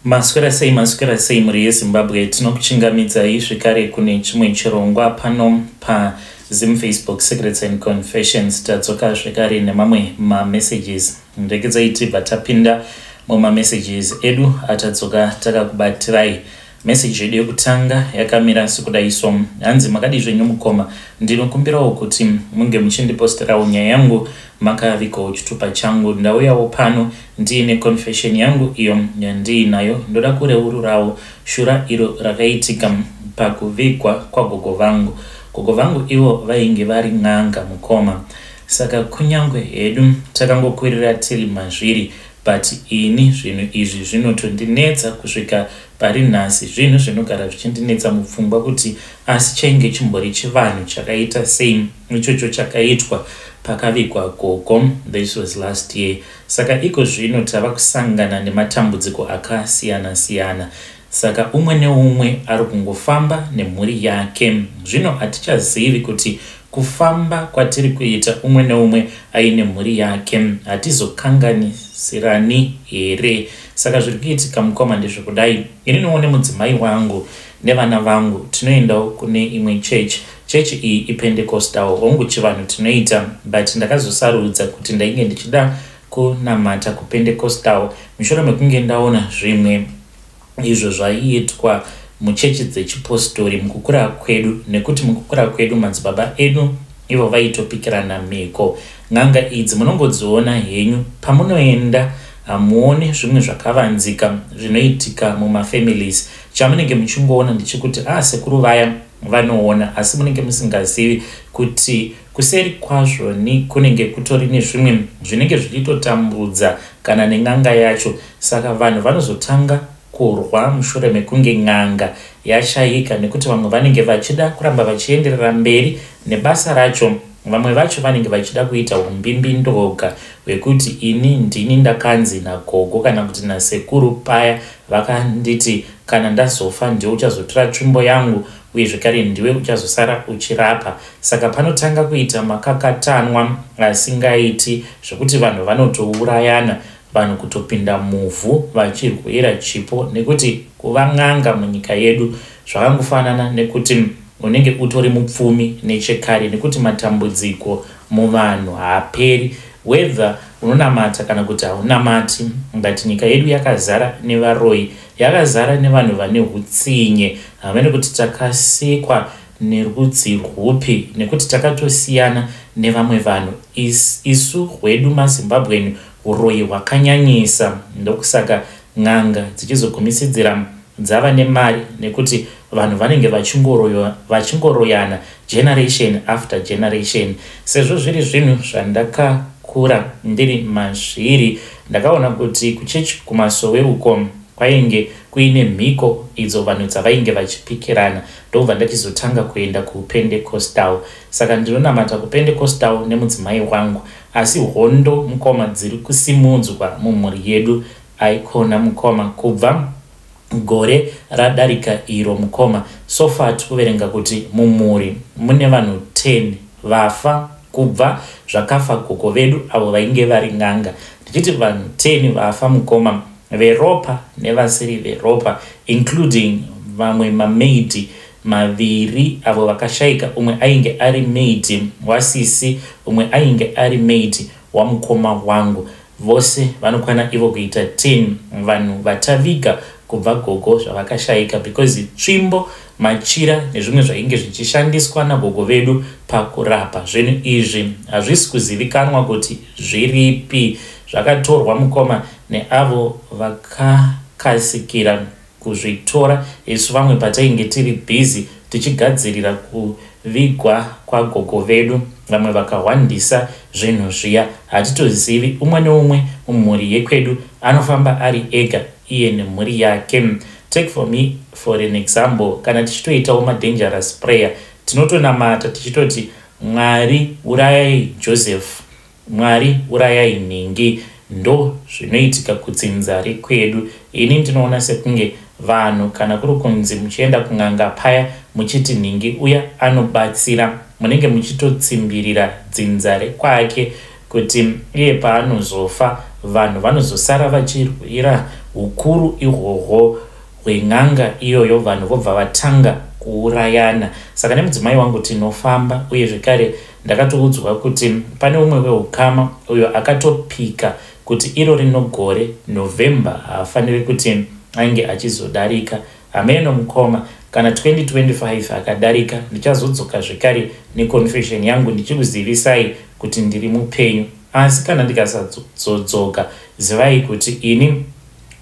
Maswera sei, maswera sei mhuri yeZimbabwe. Tinokuchingamidzai zvekare kune chimwe chirongwa pano paZim Facebook Secrets and Confessions. Tadzoka zvekare nemamwe mamessages. Regedzai tibva tapinda mumamessages edu atadzoka takakubatirai. Message yedu yekutanga yakamira sekudai so. Hanzi, makadii zvenyu mukoma? Ndinokumbirawo kuti munge muchindiposterawo nyaya yangu makavigawo chitupa changu. Ndauyawo pano ndiine confession yangu iyo yandiinayo. Ndoda kureururawo shura iro rakaitika pakuvigwa kwagogo vangu. Gogo vangu ivo vainge vari n'anga, mukoma. Saka kunyangwe hedu takangokwirira tiri mazviri, but ini zvinhu izvi zvinotondinetsa kusvika pari nhasi. Zvinhu zvinogara zvichindinetsa mupfungwa kuti asi chainge chimbori chivanhu chakaita sei ichocho chakaitwa pakavigwa gogo. This was last year. Saka iko zvino tava kusangana nematambudziko akasiyana siyana. Saka umwe neumwe ari kungofamba nemhuri yake. Zvino hatichazivi kuti kufamba kwatiri kuita umwe neumwe aine mhuri yake, hatizokanganisirani here? Saka zviri kuitika, mukoma, ndezvekudai. Ininiwo nemudzimai wangu nevana vangu tinoendawo kune imwe chechi. Chechi iyi iPentecostal. Hongu, chivanhu tinoita, but ndakazosarudza kuti ndainge ndichida kunamata kuPentecostal mushure mekunge ndaona zvimwe izvo zvaiitwa muchechi dzechipostori mukukura kwedu, nekuti mukukura kwedu madzibaba edu ivo vaitopikirana mhiko. N'anga idzi munongodziona henyu pamunoenda, hamuoni zvimwe zvakavanzika zvinoitika mumafamilies. Chamunenge muchingoona ndechekuti a ah, sekuru vaya vanoona, asi munenge musingazivi kuti kuseri kwazvo ni kunenge kutori nezvimwe zvinenge zvichitotambudza kana nen'anga yacho. Saka vanhu vanozotanga kurwa mushure mekunge n'anga yashayika, nekuti vamwe vanenge vachida kuramba vachienderera mberi nebasa racho, vamwe vacho vanenge vachida kuita umbimbindoga hwekuti ini ndini ndakanzi nagogo kana kuti nasekuru paya vakanditi kana ndazofa ndiwe uchazotora tsvimbo yangu, uye zvekare ndiwe uchazosara uchirapa. Saka panotanga kuita makakatanwa asingaiti zvekuti vanhu vanotourayana, vanhu kutopinda muvhu vachirwira chipo, nekuti kuva n'anga munyika yedu zvakangofanana nekuti unenge utori mupfumi nechekare, nekuti matambudziko muvanhu haaperi, whether unonamata kana kuti haunamati. But nyika yedu yakazara nevaroyi, yakazara nevanhu vane utsinye. Hamene kuti takasikwa nerudzi rwupi, nekuti takatosiyana nevamwe vanhu. Isu hwedu maZimbabwean uroyi hwakanyanyisa. Ndokusaka n'anga dzichizogumisidzira dzava nemari, nekuti vanhu vanenge vachingoroyana generation after generation. Sezvo zviri zvinhu zvandakakura ndiri mazviri, ndakaona kuti kuchechi kumasowe uko kwainge kuine mhiko idzo vanhu dzavainge vachipikirana, ndobva ndachizotanga kuenda kuPentecostal. Saka ndinonamata kuPentecostal nemudzimai wangu, asi hondo, mukoma, dziri kusimudzwa mumhuri yedu aikona, mukoma. Kubva gore radarika iro, mukoma, so far tikuverenga kuti mumhuri mune vanhu 10 vafa kubva zvakafa gogo vedu avo vainge vari n'anga. Ndichiti vanhu 10 vafa, mukoma, veropa nevasiri veropa, including vamwe mamaid maviri avo vakashayika. Umwe ainge ari maid wasisi, umwe ainge ari maid wamukoma wangu. Vose vanokwana ivo kuita 10 vanhu vataviga kubva gogo zvavakashayika, because tsvimbo, machira nezvimwe zvainge zvichishandiswa nagogo vedu pakurapa, zvinhu izvi hazvisi kuzivikanwa kuti zviripi. Zvakatorwa, mukoma, neavo vakakasikira kuzvitora isu vamwe patainge tiri busy tichigadzirira kuvigwa kwagogo vedu. Vamwe vakahwandisa zvinhu zviya, hatitozivi. Umwe neumwe mumhuri yekwedu anofamba ari ega, iye nemhuri yake. Take for me for an example, kana tichitoitawo madangerous prayer, tinotonamata tichitoti, "Mwari, urayai Joseph, Mwari, urayai nhingi." Ndo zvinoitika kudzinza rekwedu. Ini ndinoona sekunge vanhu kana kuri kunzi muchienda kun'anga paya muchiti nhingi uya anobatsira, munenge muchitotsimbirira dzinza rekwake kuti iye paanozofa vanhu vanozosara vachirwira. Hukuru ihwohwo hwen'anga iyoyo vanhu vobva vatanga kuurayana. Saka nemudzimai wangu tinofamba uye zvekare ndakatoudzwa kuti pane umwe weukama uyo akatopika kuti iro rino gore November haafaniri kuti ange achizodarika. Hameno mukoma, kana 2025 akadarika ndichazodzoka zvekare neconfession yangu ndichikuzivisai kuti ndiri mupenyu. Asi kana ndikasazodzoka zivai kuti ini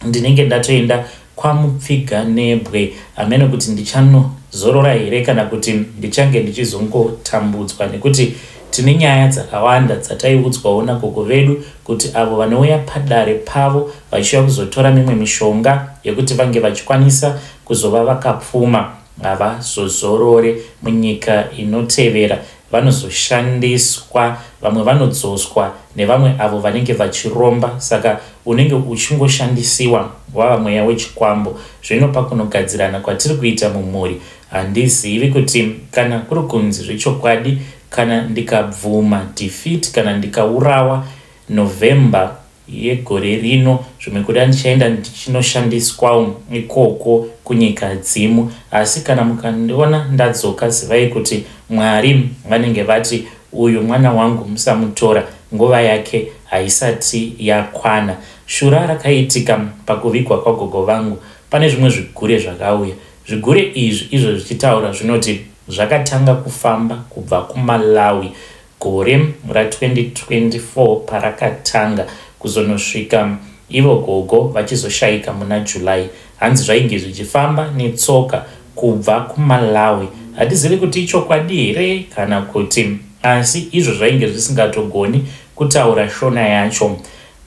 ndinenge ndatoenda kwamupfiganebwe. Hameno kuti ndichanozorora here kana kuti ndichange ndichizongotambudzwa nekuti tine nyaya dzakawanda dzataiudzwawo nagogo vedu kuti avo vanouya padare pavo vachiuya kuzotora mimwe mishonga yekuti vange vachikwanisa kuzova vakapfuma havazozorore munyika inotevera vanozoshandiswa vamwe vanodzoswa nevamwe avo vanenge vachiromba saka unenge uchingoshandisiwa wava mweya wechikwambo zvino pakunogadzirana kwatiri kuita mumhuri handizivi kuti kana kuri kunzi zvechokwadi kana ndikabvuma defeat kana ndikaurawa November yegore rino zvimwe kuda ndichaenda ndichinoshandiswawo ikoko kunyika dzimu asi kana mukandiona ndadzoka zivai kuti Mwari vanenge vati uyu mwana wangu musamutora nguva yake haisati yakwana. Shura rakaitika pakuvigwa kwagogo vangu pane zvimwe zvigure zvakauya. Zvigure izvi izvo zvichitaura zvinoti zvakatanga kufamba kubva kuMalawi Gore ra 2024 parakatanga kuzonosvika ivo gogo vachizoshaika muna July hanzi zvainge zvichifamba netsoka kubva kuMalawi. Hatizivi kuti ichokwadi here kana kuti asi izvo zvainge zvisingatogoni kutaura Shona yacho.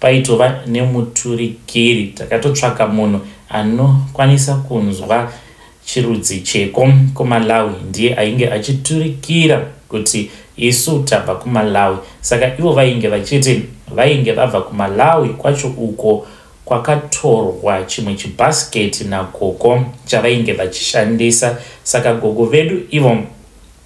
Paitova nemuturikiri takatotsvaka munhu anokwanisa kunzwa Chirudzi cheko kuMalawi ndiye ainge achiturikira kuti isu tabva kuMalawi. Saka ivo vainge vachiti vainge vabva kuMalawi kwacho uko kwakatorwa chimwe chibhasiketi nagogo chavainge vachishandisa. Saka gogo vedu ivo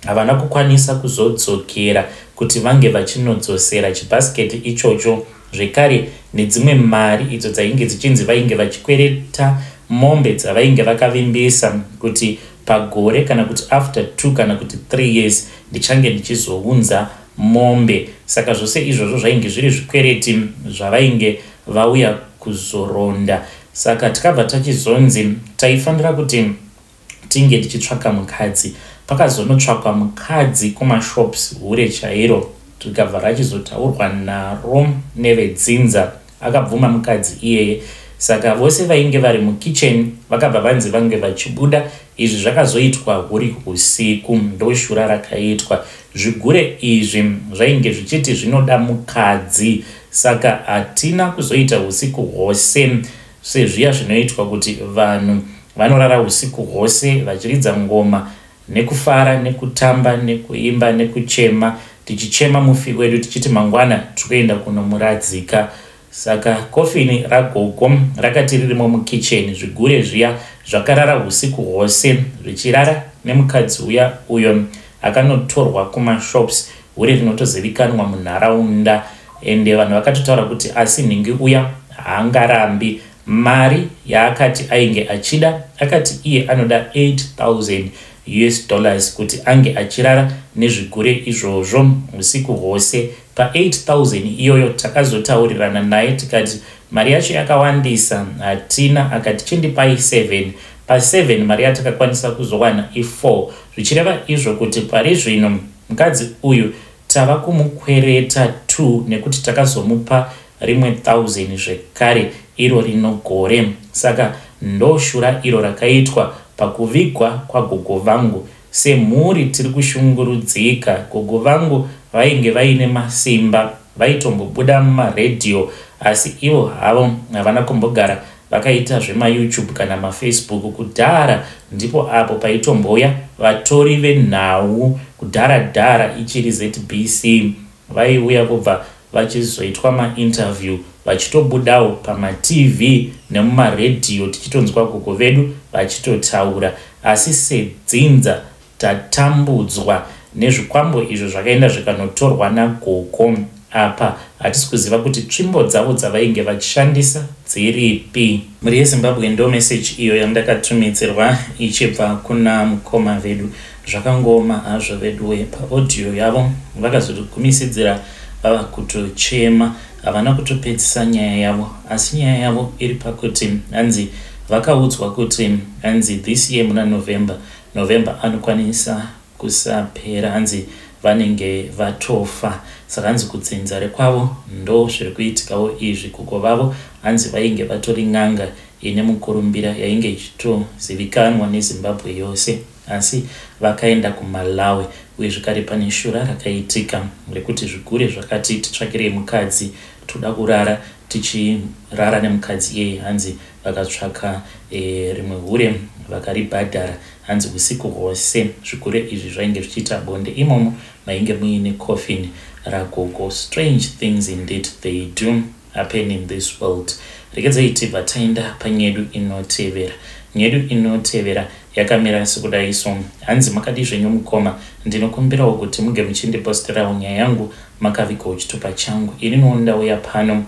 havana kukwanisa kuzodzokera kuti vange vachinodzosera chibhasiketi ichocho zvekare nedzimwe mari idzo dzainge dzichinzi vainge vachikwereta mombe dzavainge vakavimbisa kuti pagore kana kuti after two kana kuti three years ndichange ndichizounza mombe. Saka zvose izvozvo zvainge zviri zvikwereti zvavainge vauya kuzoronda. Saka takabva tachizonzi taifanira kuti tinge tichitsvaka mukadzi. Pakazonotsvakwa mukadzi kumashops hure chairo rikabva rachizotaurwa naro nevedzinza. Akabvuma mukadzi iyeye saka vose vainge vari mukitchen vakabva vanzi vange vachibuda. Izvi zvakazoitwa huri husiku ndoshura rakaitwa. Zvigure izvi zvainge zvichiti zvinoda mukadzi saka hatina kuzoita husiku hwose sezviya zvinoitwa kuti vanhu vanorara husiku hwose vachiridza ngoma nekufara nekutamba nekuimba nekuchema tichichema mufi wedu tichiti mangwana tikuenda kunomuradzika. Saka kofini ragogo rakati ririmo mukitchen zvigure zviya zvakarara husiku hwose zvichirara nemukadzi uya uyo akanotorwa kumashops hure rinotozivikanwa munharaunda ende vanhu vakatotaura kuti asi nhingi uya haangarambi mari yaakati ainge achida akati iye anoda 8000 us dollars kuti ange achirara nezvigure izvozvo usiku hwose pa 8000 iyoyo takazotaurirana naye tikati mari yacho yakawandisa hatina akati chindipai 7 pa 7 mari yatakakwanisa kuzowana i4 zvichireva izvo kuti pari zvino mukadzi uyu Tava kumukwereta two nekuti takazomupa rimwe thousand zvekare iro rino gore. Saka ndoshura iro rakaitwa pakuvigwa kwagogo vangu. Semhuri tiri kushungurudzika. Gogo vangu vainge vaine masimba vaitombobuda mumaradio asi ivo havo havana kumbogara vakaita zvemaYouTube kana maFacebook kudhara ndipo apo paitombouya vatori venhau kudhara dhara ichiri ZBC vaiuya vobva vachizoitwa mainterview vachitobudawo pamaTV nemumaredhiyo tichitonzwa gogo vedu vachitotaura asi sedzinza tatambudzwa nezvikwambo izvo zvakaenda zvikanotorwa nagogo. Apa hatisi kuziva kuti tsvimbo dzavo dzavainge vachishandisa dziripi. Mhuri yeZimbabwe ndo message iyo yandakatumidzirwa ichibva kuna mukoma vedu. Zvakangooma hazvo veduwe. Paaudio yavo vakazogumisidzira vava kutochema. Havana kutopedzisa nyaya yavo asi nyaya yavo iri pakuti hanzi vakaudzwa kuti hanzi this year muna November, November anokwanisa kusapera hanzi vanenge vatofa saka hanzi kudzinza rekwavo ndo zviri kuitikawo izvi gogo vavo hanzi vainge vatori n'anga ine mukurumbira yainge ichitozivikanwa neZimbabwe yose asi vakaenda kuMalawi uye zvekare pane shura rakaitika rekuti zvigure zvakati titsvakirei mukadzi toda kurara tichirara nemukadzi iyeye hanzi vakatsvaka e, rimwe hure vakaribhadhara Hanzi husiku hwose zvigure izvi zvainge zvichiita bonde imomo mainge muine coffin ragogo. Strange things indeed they do happen in this world. Regedzai tibva taenda panyedu inotevera. Nyedu inotevera yakamira sekudai so. Hanzi makadii zvenyu mukoma, ndinokumbirawo kuti muge muchindiposterawo nyaya yangu makavigawo chitupa changu. Ininiwo ndauya pano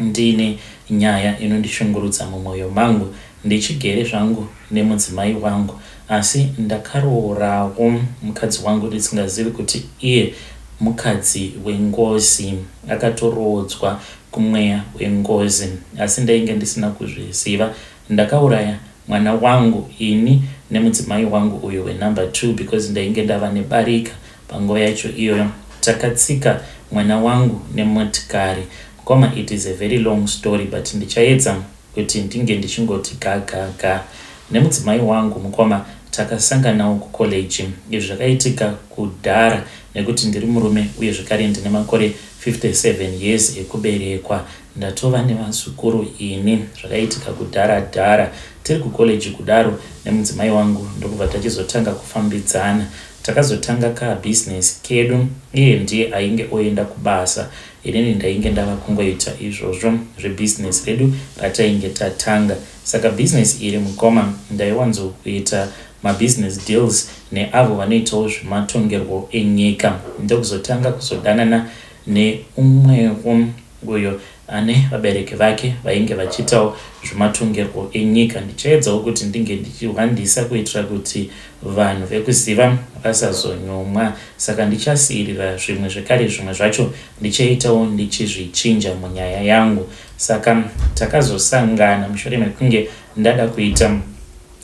Ndine nyaya inondishungurudza mumwoyo mangu ndichigere zvangu nemudzimai wangu asi ndakaroorawo mukadzi wangu ndisingazivi kuti iye mukadzi wengozi akatoroodzwa kumweya wengozi asi ndainge ndisina kuzviziva ndakauraya mwana wangu ini nemudzimai wangu uyu wenumber two because ndainge ndava nebarika Panguva yacho iyoyo takatsika mwana wangu nemotikari. Mkoma it is a very long story but ndichaedza kuti ndinge ndichingoti ga ga ga. Nemudzimai wangu mukoma takasanganawo kucollege. Izvi zvakaitika kudhara nekuti ndiri murume uye zvekare ndine makore 57 years ekuberekwa. Ndatova nevazukuru ini. Zvakaitika kudhara dhara tiri kucollege kudaro nemudzimai wangu ndokubva tachizotanga kufambidzana. Takazotanga ka business kedu iye ndiye ainge oenda kubasa inini ndainge ndava kungoita izvozvo zvebusiness redu ratainge tatanga. Saka business iri mukoma ndaiwanzokuita mabusiness deals neavo vanoitawo zvematongerwo enyika ndokuzotanga kuzodanana neumwewo uyo ane vabereki vake vainge vachiitawo zvematongerwo enyika. Ndichaedzawo kuti ndinge ndichihwandisa kuitira kuti vanhu vekuziva vasazonyumwa. Saka ndichasiirira zvimwe zvekare zvimwe zvacho ndichaitawo ndichizvichinja munyaya yangu. Saka takazosangana mushure mekunge ndada kuita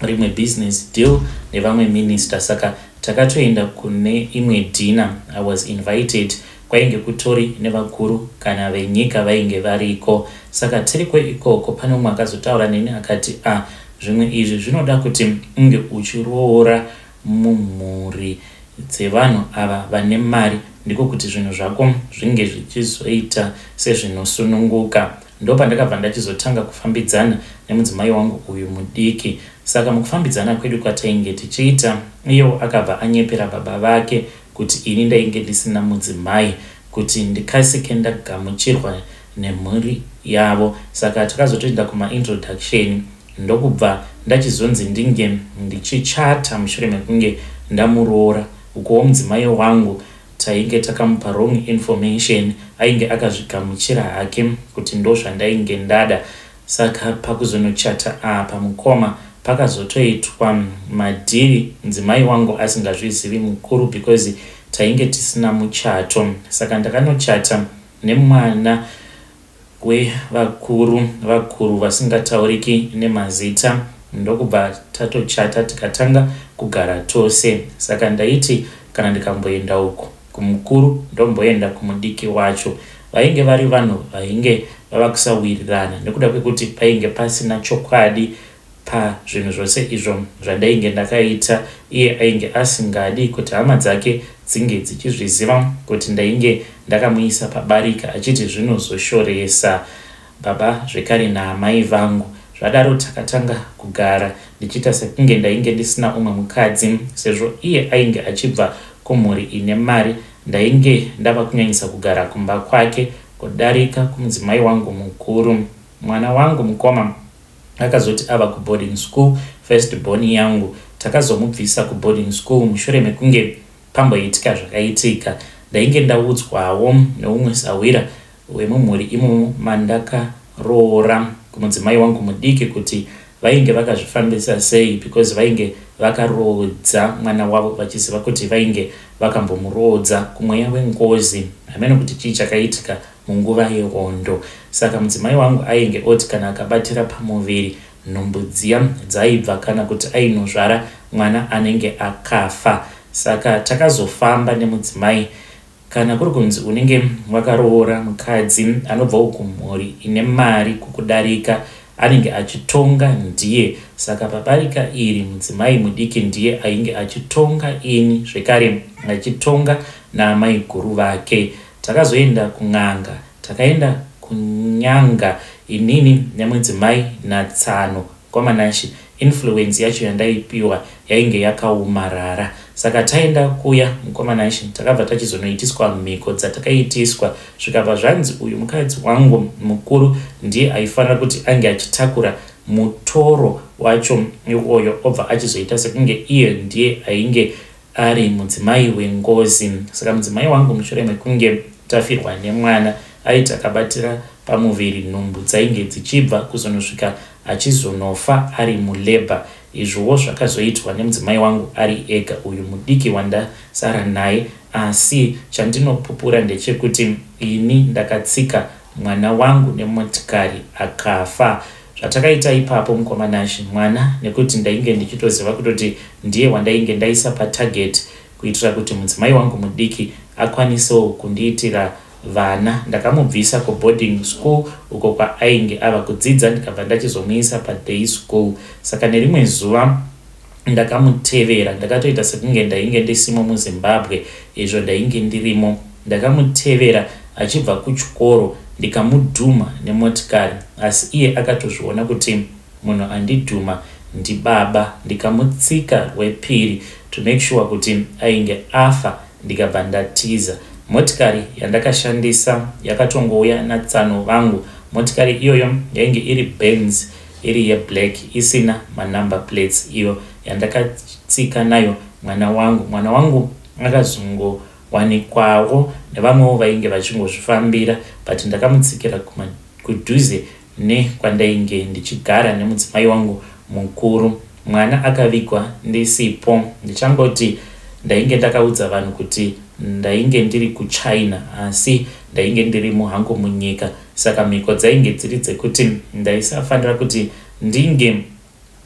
rimwe business deal nevamwe minister saka takatoenda kune imwe dinner. I was invited Kwainge kutori nevakuru kana venyika vainge variko. Saka tiriko ikoko pane umwe akazotaura neni akati ah zvimwe izvi zvinoda kuti unge uchiroora mumhuri dzevanhu ava vane mari ndiko kuti zvinhu zvako zvinge zvichizoita sezvinosununguka. Ndopandakabva ndachizotanga kufambidzana nemudzimai wangu uyu mudiki. Saka mukufambidzana kwedu kwatainge tichiita iyewo akabva anyepera baba vake kuti ini ndainge ndisina mudzimai kuti ndikasike ndagamuchirwa nemhuri yavo saka takazotoenda kumaintroduction ndokubva ndachizonzi ndinge ndichichata mushure mekunge ndamuroora ukuwo mudzimai wangu tainge takamupa wrong information ainge akazvigamuchira hake kuti ndozvandainge ndada Saka pakuzonochata apa mukoma pakazotoitwa madhiri mudzimai wangu asingazvizivi mukuru because tainge tisina muchato. Saka ndakanochata nemwana wevakuru vakuru vasingatauriki nemazita ndokubva tatochata tikatanga kugara tose. Saka ndaiti kana ndikamboenda uko kumukuru ndomboenda kumudiki wacho. Vainge vari vanhu vainge vava kusawirirana nekuda kwekuti painge pasina chokwadi pazvinhu zvose izvo zvandainge ndakaita. Iye ainge asingadi kuti hama dzake dzinge dzichizviziva kuti ndainge ndakamuisa pabarika achiti zvinozoshoresa baba zvekare naamai vangu. Zvadaro takatanga kugara ndichiita sekunge ndainge ndisina umwe mukadzi sezvo iye ainge achibva kumhuri ine mari. Ndainge ndava kunyanyisa kugara kumba kwake kudarika kumudzimai wangu mukuru. Mwana wangu mukoma akazoti ava kuboarding school first born yangu takazomubvisa kuboarding school mushure mekunge pamboitika zvakaitika. Ndainge ndaudzwawo neumwe sahwira wemumhuri imomo mandakaroora kumudzimai wangu mudiki kuti vainge vakazvifambisa sei because vainge vakaroodza mwana wavo vachiziva kuti vainge vakambomuroodza kumweya wengozi. Hameno kuti chii chakaitika munguva yehondo. Saka mudzimai wangu ainge oti kana akabatira pamuviri nhumbu dziya dzaibva kana kuti ainozvara mwana anenge akafa. Saka takazofamba nemudzimai Kana kuri kunzi unenge wakaroora mukadzi anobvawo kumhuri ine mari kukudarika anenge achitonga ndiye. Saka pabarika iri mudzimai mudiki ndiye ainge achitonga ini zvekare achitonga naamaiguru vake. Takazoenda kun'anga. Takaenda kunyanga inini nemudzimai natsano kwaManashe. Influence yacho yandaipiwa yainge yakaomarara. Saka taenda kuya mukoma Nashe takabva tachizonoitiswa mhiko dzatakaitiswa zvikabva zvanzi uyu mukadzi wangu mukuru ndiye aifanira kuti ange achitakura mutoro wacho iwoyo obva achizoita sekunge iye ndiye ainge ari mudzimai wengozi. Saka mudzimai wangu mushure mekunge tafirwa nemwana aiti akabatira pamuviri nhumbu dzainge dzichibva kuzonosvika achizonofa ari mulabour. Izvowo zvakazoitwa nemudzimai wangu ari ega uyu mudiki wandasara naye asi chandinopupura ndechekuti ini ndakatsika mwana wangu nemotikari akafa. Zvatakaita ipapo mukoma Nashy mwana nekuti ndainge ndichitoziva kutoti ndiye wandainge ndaisa patarget kuitira kuti mudzimai wangu mudiki akwanisewo kundiitira vana. Ndakamubvisa kuboarding school uko kwaainge ava kudzidza ndikabva ndachizomuisa paday school. Saka nerimwe zuva ndakamutevera ndakatoita sekunge ndainge ndisimo muZimbabwe izvo ndainge ndirimo. Ndakamutevera achibva kuchikoro ndikamudhumha nemotikari asi iye akatozviona kuti munhu andidhumha ndibaba ndikamutsika rwepiri to make sure kuti ainge afa ndikabva ndatiza. Motikari yandakashandisa yakatongouya natsano vangu. Motikari iyoyo yainge iri Benz iri yeblack isina manumber plates iyo yandakatsika nayo mwana wangu. Mwana wangu akazongowanikwawo nevamwewo vainge vachingozvifambira but ndakamutsikira kudhuze nekwandainge ndichigara nemudzimai wangu mukuru. Mwana akavigwa ndisipo. Ndichangoti ndainge ndakaudza vanhu kuti ndainge ndiri kuChina asi ndainge ndirimo hangu munyika saka mhiko dzainge dziri dzekuti ndaisafanira kuti ndinge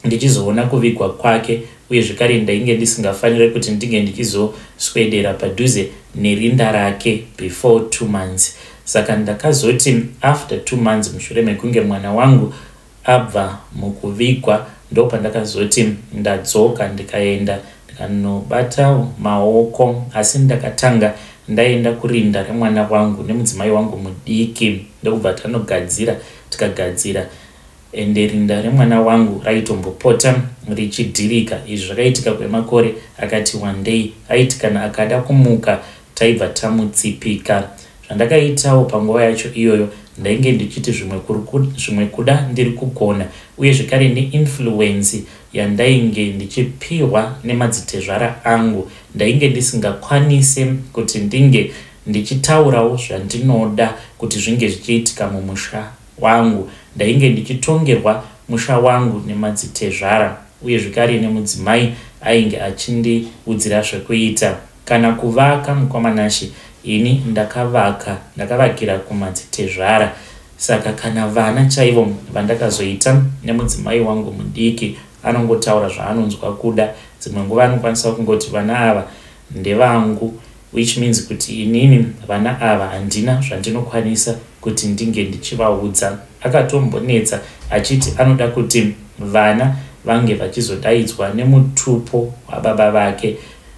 ndichizoona kuvigwa kwake uye zvekare ndainge ndisingafanire kuti ndinge ndichizoswedera padhuze nerinda rake before two months. Saka ndakazoti after two months mushure mekunge mwana wangu abva mukuvigwa ndopandakazoti ndadzoka ndikaenda ndikanobata maoko asi ndakatanga ndaenda kurinda remwana wangu nemudzimai wangu mudiki ndokubva tanogadzira tikagadzira ende rinda remwana wangu raitombopota richidhirika izvi zvakaitika kwemakore akati wandei aiti kana akada kumuka taibva tamutsipika Zvandakaitawo panguva yacho iyoyo ndainge ndichiti zvimwe zvimwe kuda ndiri kugona uye zvekare neinfluence yandainge ndichipihwa nemadzitezvara angu ndainge ndisingakwanise kuti ndinge ndichitaurawo zvandinoda kuti zvinge zvichiitika mumusha wangu. Ndainge ndichitongerwa musha wangu nemadzitezvara uye zvekare nemudzimai ainge achindiudzira zvekuita. Kana kuvaka mukoma Nashe ini ndakavaka ndakavakira kumadzitezvara saka kana vana chaivo vandakazoita nemudzimai wangu mudiki anongotaura zvaanonzwa kuda dzimwe nguva anokwanisa kungoti vana ava ndevangu which means kuti inini vana ava handina zvandinokwanisa kuti ndinge ndichivaudza. Akatombonetsa achiti anoda kuti vana vange vachizodaidzwa nemutupo wababa vake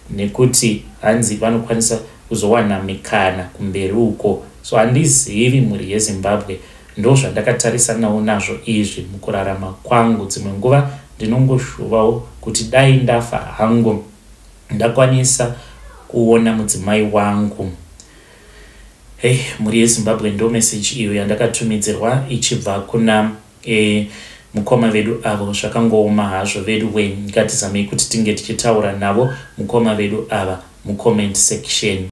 nekuti hanzi vanokwanisa kuzowana mikana kumberi uko. So handizivi mhuri yeZimbabwe ndozvandakatarisanawo nazvo izvi mukurarama kwangu. Dzimwe nguva ndinongoshuvawo kuti dai ndafa hangu ndakwanisa kuona mudzimai wangu. Hey, mhuri yeZimbabwe ndo message iyo yandakatumidzirwa ichibva kuna e, mukoma vedu avo zvakangooma hazvo vedu we ngatizamei kuti tinge tichitaura navo mukoma vedu ava mucomment section.